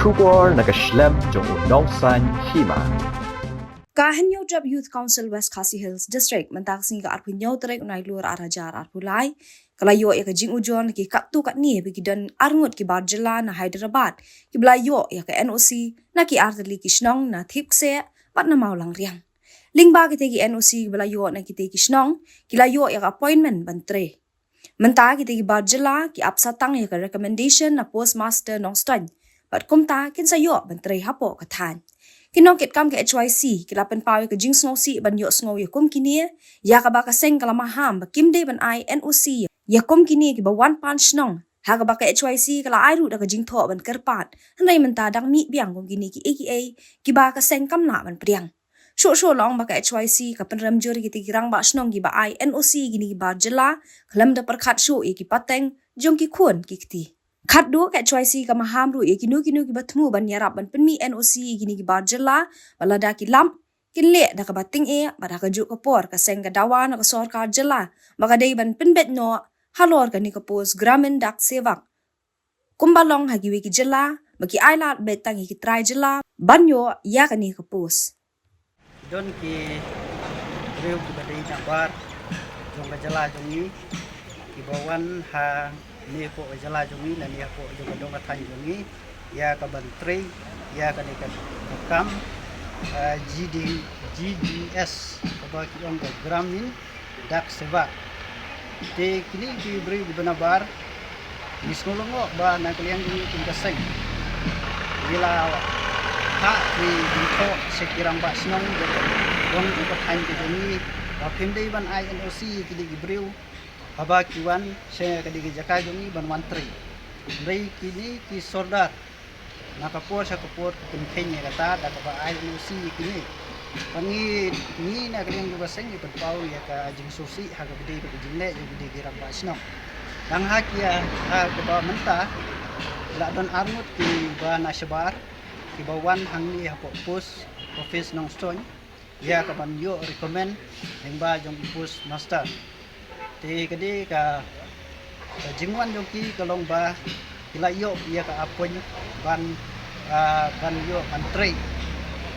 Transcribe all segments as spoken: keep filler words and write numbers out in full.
Khubor na ka shlem jong u nongsan hima. Ka Hynñiewtrep Youth Council West Khasi Hills District mynta ka sngi ka arphew hynñiew tarik u Nailur ar hajar arphew lai ka la ïoh ïa ka jingujor na ki katto katne ba ki don arngut ki bar jylla na Hyderabad kiba la ïoh ïa ka N O C na ki artylli ki shnong na Thipkseh bad na Mawlangriang. Lyngba kita ki N O C kiba la ïoh na kita ki shnong ki la ïoh ïa ka appointment ban trei. Mynta kita ki bar jylla ki ap satang ïa ka recommendation na Postmaster Nongstoiñ bad kumta kin sa ïoh ban trei hapoh ka thaiñ. Ki nongkitkam ka H Y C ki la pynpaw ïa ka jingsngewsih ban ïohsngew ïa kum kine ïa kaba ka seng ka la maham ba kim dei ban ai N O C ïa kum kine kiba wan pan shnong ha kaba ka H Y C ka la ai ruh da ka jingthoh ban kyrpad. Hynrei mynta dang mih biang kum kine kiei kiei kiba ka seng kam lah ban pdiang. Shuh shuh la ong ba ka H Y C ka pynrem jur ïa kita ki rangbah shnong kiba ai N O C ïa kine ki bar jylla khlem da pyrkhat shuh ïa ki pateng jong ki khun ki kti. Khatduh ka H Y C ka maham ruh ïa kino kino kiba thmu ban ïarap ban pynmih N O C ïa kine ki bar jylla bad lada ki lap kin leh da kaba tyngeh bad ha kajuh ka por ka seng ka dawa na ka sorkar jylla ba ka dei ban pynbeit noh halor kane ka post Gramin Dak Sevak. Kumba long ha kiwei ki jylla ba ki ailad beit tang ïa ki trai jylla ban ïoh ïa kane ka post. Don ki briew kiba dei nabar jong ka jylla jong ngi kiba wan ha ne hapoh ka jylla jong ngi lane hapoh jong ka dong ka thaiñ jong ngi ïa ka ban trei ïa kane ka kam, eh, G D, G D S kaba ki ong ka Gramin Dak Sevak. Te kine ki briew kiba nabar ngi sngew lyngngoh ba na ka liang jong ngi kum ka seng ngi la phah ki jingthoh sha ki rangbah shnong jong ka dong jong ka thaiñ ka jong ngi ba phim dei ban ai N O C ïa kine ki briew haba ki wan sha kane ka jaka jong ngi ban wan trei. Hynrei kine ki sordar na ka por sha ka por ki pynkheiñ ïa kata da kaba ai N O C ïa kine. Ba ngi, ngi na ka liang jong ka seng ngi pynpaw ïa ka jingsngewsih ha kaba dei bad ka jingleh jong kine ki rangbah shnong. Dang ha ki, ha kaba mynta la don arngut kiba na shabar kiba wan hangne hapoh post office Nongstoiñ ïa ka ban ïoh recommend lyngba jong u postmaster. Te ka dei ka, ka jingwan jong ki ka long ba ki la ïoh ïa ka appoint ban, ah, ban ïoh ban trei.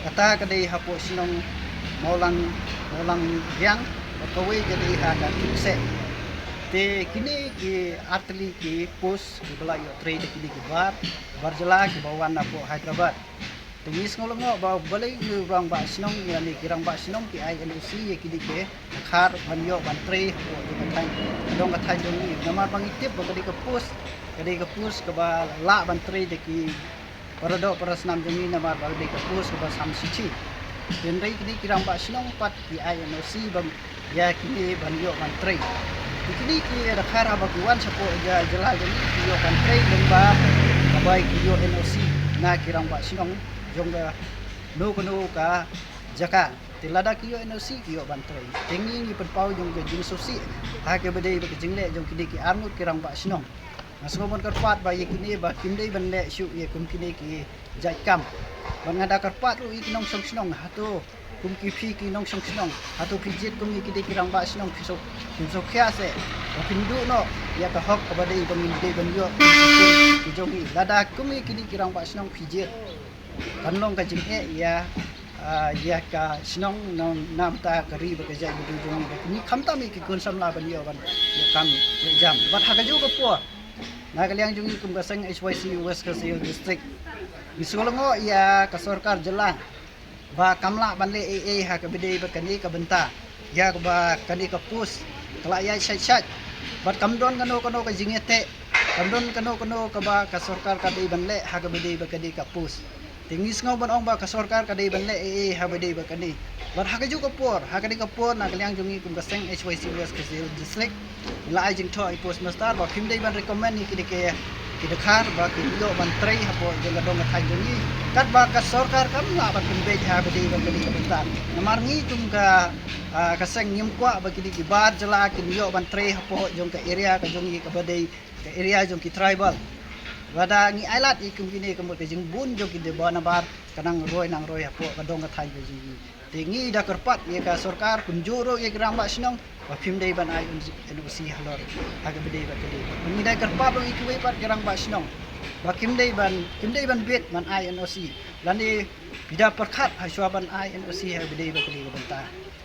Kata ka dei hapoh shnong Mawlang, Mawlangriang, bad kawei ka dei ha ka Thipkseh. Te kine ki artylli ki post kiba la ïoh trei da kine ki bar, bar jylla kiba wan napoh Hyderabad. Te ngi sngew lyngngoh ba balei u rangbah shnong lane ki rangbah shnong ki ai N O C ïa kine ki dkhar ban ïoh ban trei hapoh jong ka thaiñ, dong ka thaiñ jong ngi. Namar ba ngi tip ba ka dei ka post, ka dei ka post kaba lah ban trei da ki para doh para snam jong ngi namar ba ka dei ka post kaba sam shithi. Hynrei kine ki rangbah shnong pat ki ai N O C ba ïa kine ban ïoh ban trei. Te kine ki dkhar haba ki wan shapoh jylla jong ngi ki ïoh ban trei lyngba kaba ki ïoh N O C na ki rangbah shnong jong kano kano ka jaka. Te lada ki ïoh N O C ki ïoh ban trei. Te ngi ngi pynpaw jong ka jingsngewsih ha kaba dei bad ka jingleh jong kine ki arngut ki rangbah shnong. Nga sngew ban kyrpad ba ïa kine ba kim dei ban leh shuh ïa kum kine ki jait kam. Bad nga da kyrpad ruh ïa ki nongshong shnong, hato kum ki phi ki nongshong shnong, hato phi jied kum ïa kine ki rangbah shnong, phi sngewkhia seh ba phin duh noh ïa ka hok kaba dei ba ngin dei ban ïoh ki jong ngi. Lada kum ïa kine ki rangbah shnong phi jied, kan long ka jingeh ïa, ah, ïa ka shnong na, na bynta ka ri bad ka jaitbynriew jong ngi. Ngi khamtam ïa ki khun samla ban ïoh ban ïoh kam ïoh jam. Bad ha kajuh ka por na ka liang jong ngi kum ka seng H Y C West Khasi Hills District, ngi sngew lyngngoh ïa ka sorkar jylla ba kam lah ban leh ei ei ha kaba dei bad kane ka bynta, ïa kaba kane ka post ka la ïaid shait shait. Bad kam don kano kano ka jingïateh, kam don kano kano kaba ka sorkar ka dei ban leh ha kaba dei bad kane ka post. Te ngi sngew ban ong ba ka sorkar ka dei ban leh ei ei ha kaba dei bad kane. Bad ha kajuh ka por, ha kane ka por na ka liang jong ngi kum ka seng H Y C West Khasi Hills District, la ai jingthoh ïa u postmaster ba phim dei ban recommend ïa kine ki, ki dkhar ba kin ïoh ban trei hapoh jong ka dong ka thaiñ jong ngi. Katba ka sorkar kam lah ban pynbeit ha kaba dei bad kane ka bynta. Namar ngi kum ka, ah, ka seng ngim kwah ba kine ki bar jylla kin ïoh ban trei hapoh jong ka area ka jong ngi kaba dei ka area jong ki tribal. Lada ngi ailad ïa kum kine ka mut ka jingbun jong ki dei ba nabar ka nang roi nang roi hapoh ka dong ka thaiñ ka jong ngi. Te ngi da kyrpad ïa ka sorkar kumjuh ruh ïa ki rangbah shnong ba phim dei ban ai N O C halor ha kaba dei bad kane. Ngi da kyrpad ruh ïa kiwei pat ki rangbah shnong ba kim dei ban, kim dei ban bit ban ai N O C, lane phi da pyrkhat ha shuwa ban ai N O C ha ba dei ba ka dei ka bynta.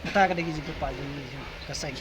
Kata ka dei ka jingkyrpad jong ngi ka seng.